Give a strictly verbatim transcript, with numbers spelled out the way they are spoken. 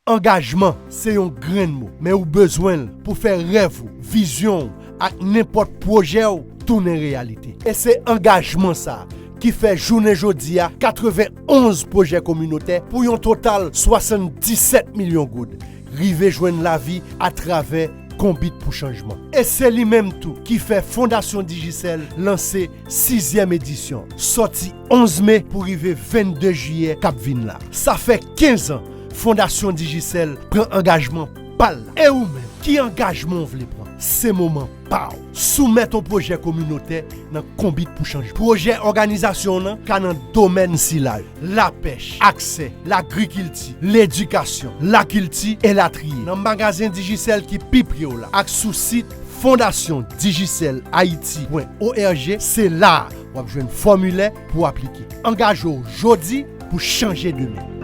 Angajman se yon grenn mo, men ou bezwen l pou fè rèv ou, vizyon w ak nenpòt pwojè w tounen reyalite. E se angajman sa a ki fè jounen jodi a katrevenn onz pwojè kominotè pou yon total swasanndisèt milyon goud rive jwenn lavi atravè Konbit pou Chanjman. E se li menm tou ki fè Fondasyon Digicel lanse sizyèm edisyon, sòti onz me pou rive vennde jiyè k ap vin la. Sa fè kenz an Fondasyon Digicel pran angajman pa l la. E ou menm, ki angajman w vle pran? Se moman pa w. Soumèt yon pwojè kominotè nan Konbit pou Chanjman. Pwojè òganizasyon w lan ka nan domèn sila yo: lapèch, aksè, lagrikilti, ledikasyon, lakilti, elatriye. Nan magazen Digicel ki pi pre w la ak sou sit fondasyon digicel haiti pwen org, se la a w ap jwenn fòmilè pou w aplike. Angaje w jodi pou chanje demen.